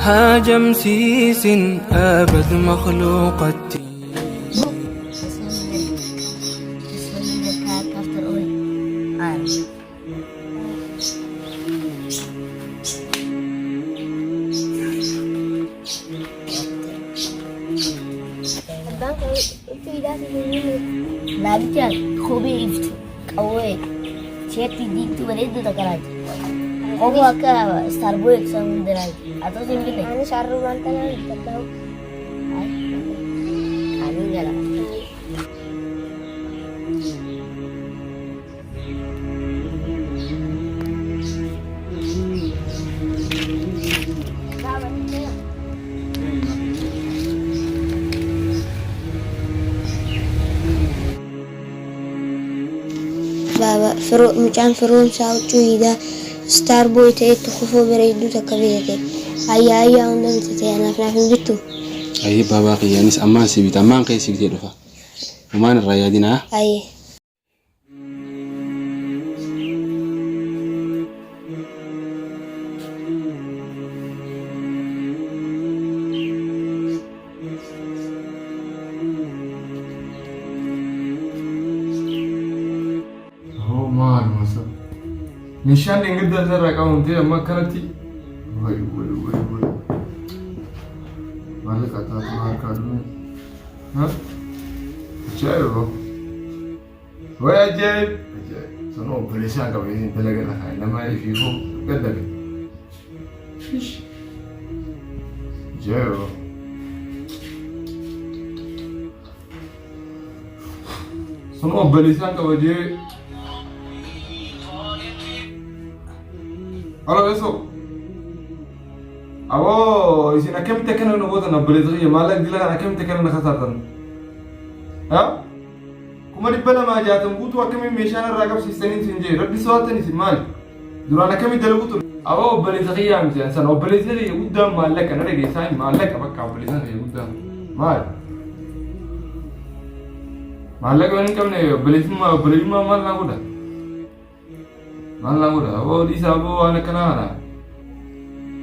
هاجم سيس أبد مخلوقتي. This one is the cat after all. Abbaan koo huccuu hidhaa fi Naabicha kophee iftu qawwee isheetti diimtuu bareedduu takka laati. Kophee akka Starboy san hunda laati. Atoo siin binne. Anis harrumaan tanaan bitadhaa. Kaaniin gala. Baaba firoo mucaan firoomsaa huccuu iidaa Star Boy ta'etti kofoo bareedduu takka bitate. Ayyaa ayyaa hunda bitate anaaf naaf hin bittu. Ayyee baabaa kiyya anis ammaan si bita ammaan ka'ee si bitee dhufa. Homaan irraa yaadinaa. Ayyee. Hoo maaluma isa. Meeshaan dheengadda irraa qabamtee amma akkanatti. Way way way way. Maallaqa taatu harkaa dhume. Ha? Ajaa'iba. Way ajaa'ib. Ajaa'ib. Sanuu obboleessaan qaba isin dalaga irra kaa'e nama ifiifuu gaddabe. Ish. Ajaa'iba. Sun obboleessaan qaba jee. Alo eso. Aboo isin akkamitti akkana nu gootan obboleessa kiyya maallaqa dila kana akkamitti akkana na kasaartan? Ha? 260,000 guutuu akkamiin meeshaan irraa qabsiistanii isin jee rabbi sodaattan isin maali? Duraan akkamitti dalagu ture? Aboo obboleessa kiyyaa miti an sana obboleessa kiyya guddaan maallaqa na dhageessaa maallaqa bakka obboleessa kiyya guddaan maali? Maallaqa waan hin qabne obboleessummaa obboleessummaa maal naa godha? Maal naa godha? Aboo dhiisaa aboo waan akkanaa kana.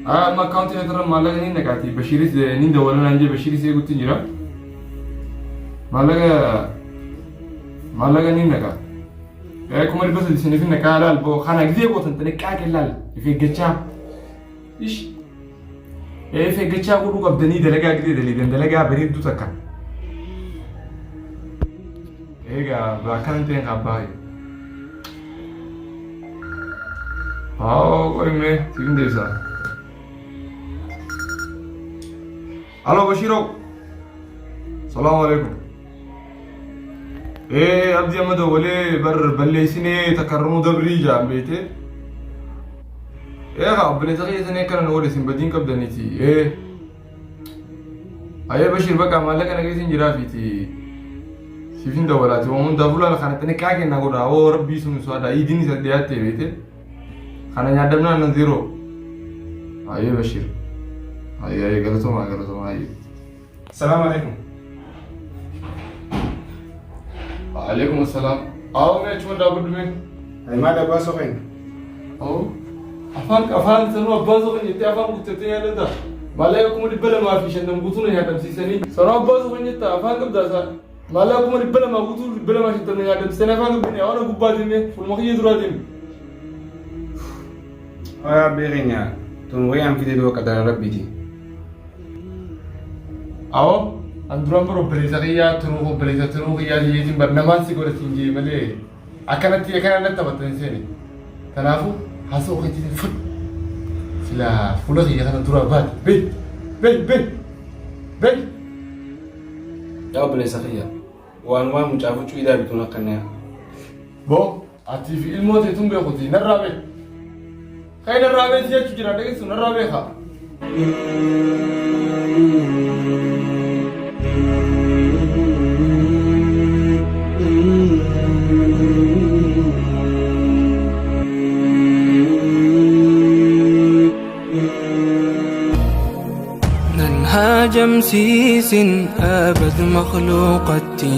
Amma akkaawuntii irra maallaqa ni naqaati. Bashiiris ni dawwala naan jee Bashiiris eegutti jira. Maallaqa maallaqa ni naqa. 300,000 isiniif hin naqaa laal boo kana gizee gootan xiniqqaaqee laal if eeggachaa. Ish. If eeggachaa godhuu qabdanii dalagaa gizee dalagan dalagaa bareedduu takka. Egaa akkana hin ta'in abbaa. Haa qo'imee siif hin deebisa. Aloo Bashiiroo. Salaamu alaikum. Ee abdii amma dawwalee bar balleessinee takka irra dabrii jaan beekte. Ee haa obboleessa keessanii akkana nu godhe isin badiin qabdaniiti. Ee. Ayee Bashiir bakka maallaqa na keessa hin jiraafiiti. Siif hin dawwalaati waan hundaafuu laala kana xiniqqaa kenna godha oo rabbii sun sodaadha iidiin isa dhiyaattee beekte. Kana nyaadamnaan nan zero. Ayee Bashiir. Ayee ayee galatoomaa galatoomaa ayee. Salaam alaikum. Alaikum assalam. Awo mee achuma dhaabadhu mee. Ay maal abbaa soqeen? Awo afaan afaan sanuu abbaa soqeen jettee afaan guuttattee nyaadhata. Maallaqa 250,000 guutuu na nyaadhamsiisanii. Sanuu abbaa soqeen jetta afaan qabdaa isaa. Maallaqa 200,000 guutuu 250 na nyaadhamsiisanii afaan qabdanii awwaala gubbaa deemee fuuluma kiyya duraa deeme. Ay abbee keenya tun wayaan fide doo qadara rabbiiti. Awoo an duraan bar obboleessa kiyyaa turuu obboleessa turuu kiyyaa jeetiin bar namaan si godha siin jee malee akkanatti akkana natti taphatta hin seene. Kanaafuu haasa'u keetiin fudhu. Silaa fuula kiyya kana duraa baate bee bee bee bee. Yaa obboleessa kiyya waan waan mucaa huccuu idaa bituun akkanaa. Boo atii fi ilmoo teetuun beekuti narraa bee. Kai narraa bee si jechuu jira dhageessu narraa beeka. ننهاجم سيس أبد مخلوقتي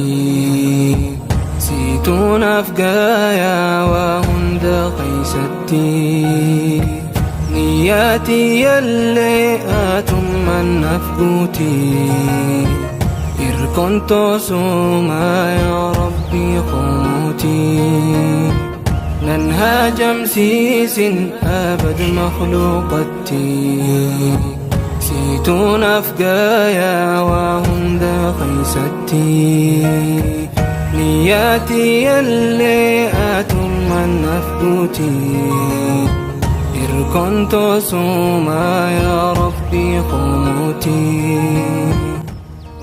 سيتون أفقايا وهند قيستي. نياتي يلي أتم نفقوتي إر كنت سوما يا ربي قوتي ننهى جمسيس أبد مخلوقتي سيتون أفقايا وهند خيستي نياتي يلي أتم نفقوتي إر كنت سوما يا ربي قوتي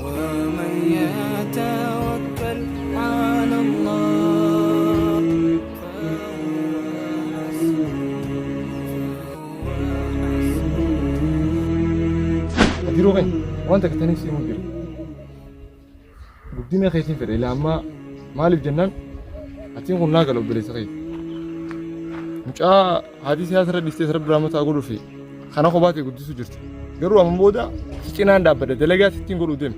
ومن يتوكل على الله فهو حسبه. Adiroo kan wanta akka taniif siimuu jira. Guddina keetiin fedha ilaa ammaa maaliif jennaan atiin kun naa gala obboleessa kee. Mucaa haati siyaasa irra dhiistee sirra biraa mataa godhuu fi kana kophaa ta'e guddisuu jirti. Garuu amma booda si cinaan dhaabbadha dalagaa sittiin godhuu deema.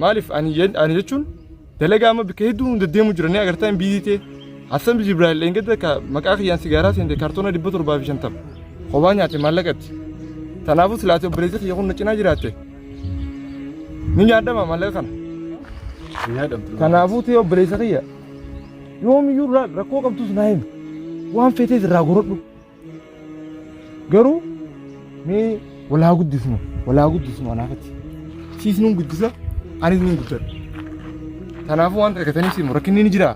Maaliif ani jechuun dalagaa amma bakka hedduu deddeemu jira ni agartaa hin biizii ta'e. Hassan Jibraayil Leengadda ka maqaa kiyyaan sigaaraa seente kaartoona 750 kophaa nyaate maallaqatti. Kanaafuu silaatee obboleessi kiyya kun na cinaa jiraatte. Ni nyaadhama maallaqa kana. Nyaadhamtu. Kanaafuu ta'e obboleessa kiyya yoomiyyuu rakkoo qabdus naa himi. Waan feetes irraa gorodhu. Garuu mee walaa guddisnu walaa guddisnu anaafatti. Siis nun guddisa anis nun guddadha. Kanaafuu waan rakkataniif simu rakkinni ni jira.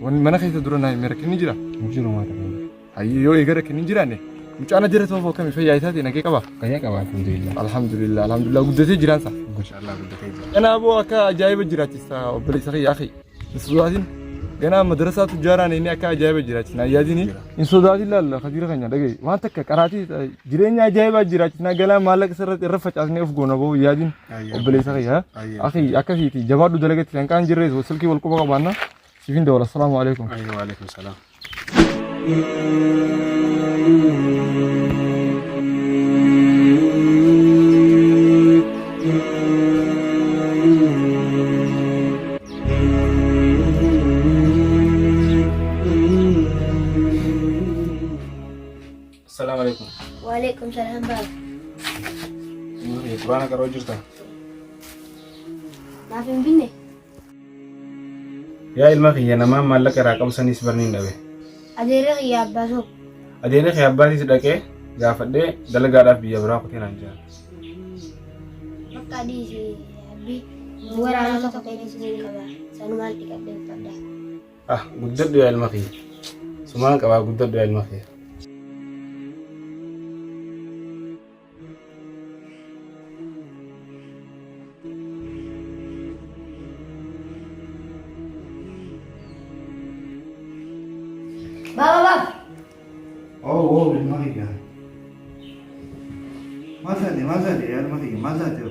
Wanni mana keessa dura naa himi rakkinni ni jira. Hin jiru maata. Hayyee yoo eega rakkinni hin jiraanne mucaan ajjira ta'uuf akkamii fayyaa isaatii nagee qaba. Fayyaa qaba alhamdulillah. Alhamdulillah alhamdulillah guddatee jiraansa. Mashallah guddatee jira. Kanaafuu akka ajaa'iba jiraachisa obboleessa kiyya akhi. Hin sodaatin. Ganaa madrasaa tujjaaraan inni akka ajaa'iba jiraachisa. Yaadini hin sodaatin laalla kadiira keenya dhaga'i. Waan takka qaraatii jireenya ajaa'ibaa jiraachisna galaa maallaqa sirratti irra facaasnee of goona boo yaadin obboleessa kiyya. Akhi akkasiiti jabaadhu dalagatti kan kaan jirrees silkii wal quba qabaanna. Siifin dawala. Assalaamu alaikum. Ayyee wa alaikum salaam. Assalaamu alaikum. Waalaikum salaam baaba. Quraana qaroo jirta? Naaf hin binne. Yaa ilma kiyya namaan maallaqa irraa qabu sanis barni hin dhabe. Adeera kiyya abbaa soo. Adeera kee abbaatis dhaqee gaafadhee dalagaadhaaf biyya biraa kutee naan jedhan. Bakka dhiisi abbii waraana tokko ta'e siin qaba. Sanumaan dhiqadhee uffadha. Ah guddadhu yaa ilma kiyya. Sumaan qabaa guddadhu yaa ilma kiyya. Baaba baaba. Oh, oh, ilma kiyya. Maal taate, maal taate, yaa ilma kiyya, maal taate?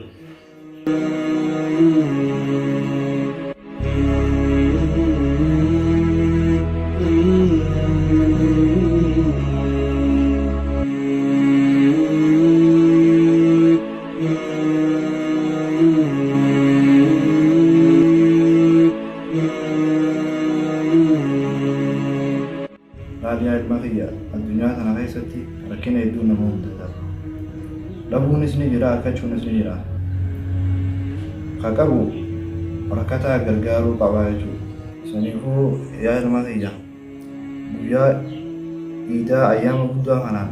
Laal yaa ilma kiyya, addunyaa tana keessatti rakkina hedduu nama mudata. Dhabuunis ni jira, argachuunis ni jira. Ka qabu rakkataa gargaaruu qaba jechuudha. Saniifuu yaa ilma kiyya, guyyaa iidaa ayyaama guddaa kanaan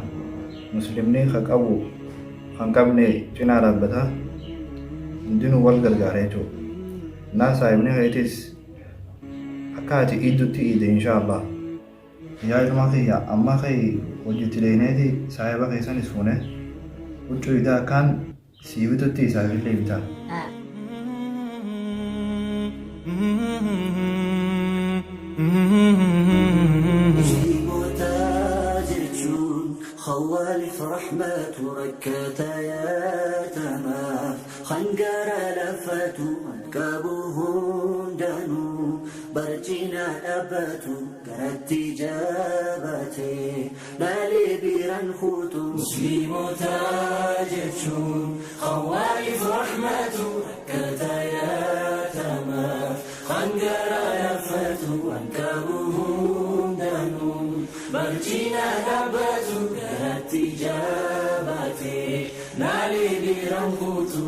muslimni ka qabu kan qabne cinaa dhaabbata hundinuu wal gargaara jechuudha. Naa saahibni keetis akka ati iiddutti iide insha Allah. Yaa ilma kiyya amma kai hojiitti deeyneeti saahiba keessanis fuune huccuu iidaa akkaan sii bitutti isaafillee bitaa. Musliimota jechuun khawaalif rahmatu rakkata yaatamaaf hangara lafatu qabu hundanuu barcina dhaabbatu garatti jabaate laalee biiraan kutu. Musliimota jechuun khawaalif rahmatu rakkata yaatamaaf hangara lafatu qabu hundanuu Barcina dhaabatu garatti jabaate naalee biraan kutu.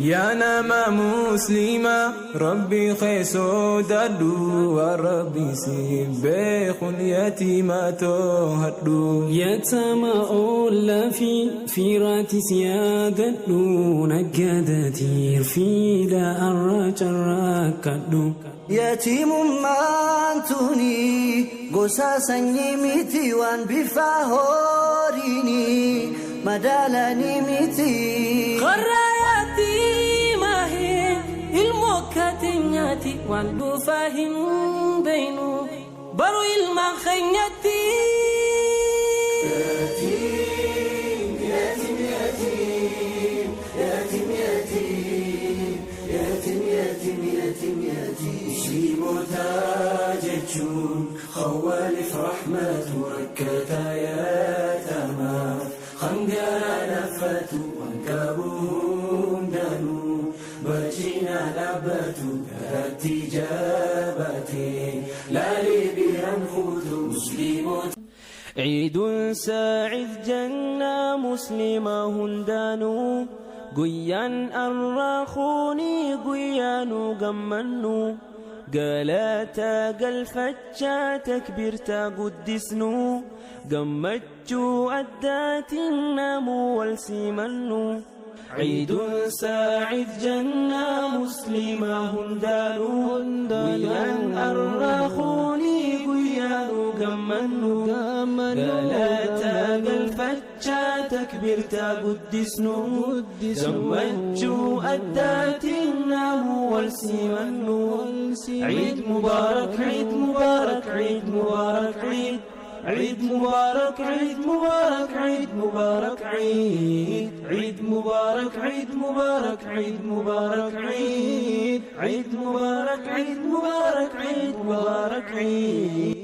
Yaa nama muslima Rabbi kee sodaadhu waan Rabbi si beekun yatiima too'adhu. Yatama oollaa fi fiiraatis yaadadhu naggaadatiir fiida arra carraaqqadhu. Yatiimummaan tuni gosa sanyii miti waan bifa horiini madaalanii miti. Qorra yatiimaa ilmoo katinyaati waan dhufaa hin beeynu baru ilmaan keenyatti. Yatim, yatim, yatim, yatim, yatim, yatim, yatim, yatim, yatim. Musliimota jechuun khawwalif rahmatu rakkata yatamaaf hangara lafatu waan qabu hundaanuu barcina dhaabbatu garatti jabaate laalee biraan fuutu musliimota. عيد ساعد جنة مسلمة هندانو قيان الراخوني قيانو قمنو قالاتا قلفتشا تكبيرتا قدسنو قمتشو أدات النامو والسيمنو عيد ساعد جنة مسلمة هندانو قيان الراخوني قيانو قمنو قالاتا قلفتشا تكبيرتا قدسنو قمتشو أدات النامو والسيمنو عيد مبارك عيد مبارك عيد مبارك عيد عيد مبارك عيد مبارك عيد مبارك عيد عيد مبارك عيد مبارك عيد مبارك عيد عيد مبارك عيد مبارك عيد مبارك عيد.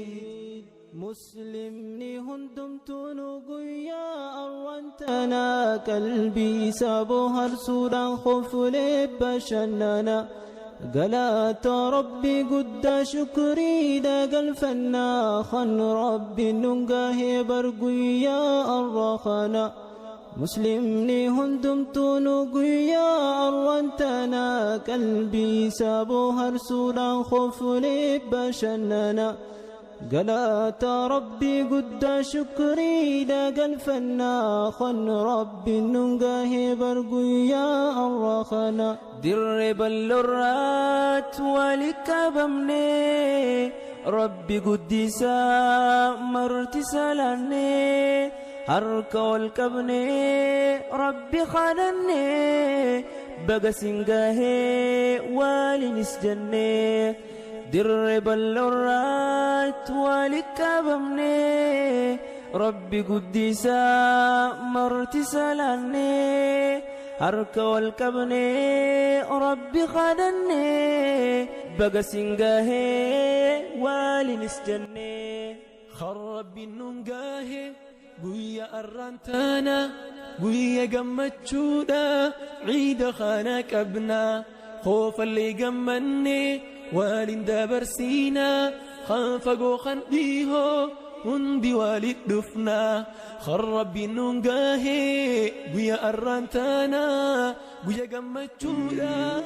مسلمني هندمتون قيا أروانتنا قلبي سابوها رسولا خوف لبشننا قلات ربي قد شكري لقى الفنا خن ربي ننقاه برقيا الرخنا مسلمني هندمتون قيا أروانتنا قلبي سابوها رسولا خوف لبشننا قلات ربي قد شكري لقى الفنا خن ربي ننقاه برقيا الرخنا. درب اللرات ولكبمني ربي قديسا مرتي سلاني هرك والكبني ربي خانني بقى سنقاهي والي نسجني درب اللرات ولكبمني ربي قديسا مرتي سلاني هرك والكبني ربي خانني بقى سنقاهي والي نسجني. خرب الننقاهي قوية أرانتانا قوية قمتشودا عيد خانك أبنا خوف اللي قمني والين دبرسينا خنفقو خنديهو هندي والد دفنا خرب الننقاهي قوية أرانتانا قوية قمتشودا.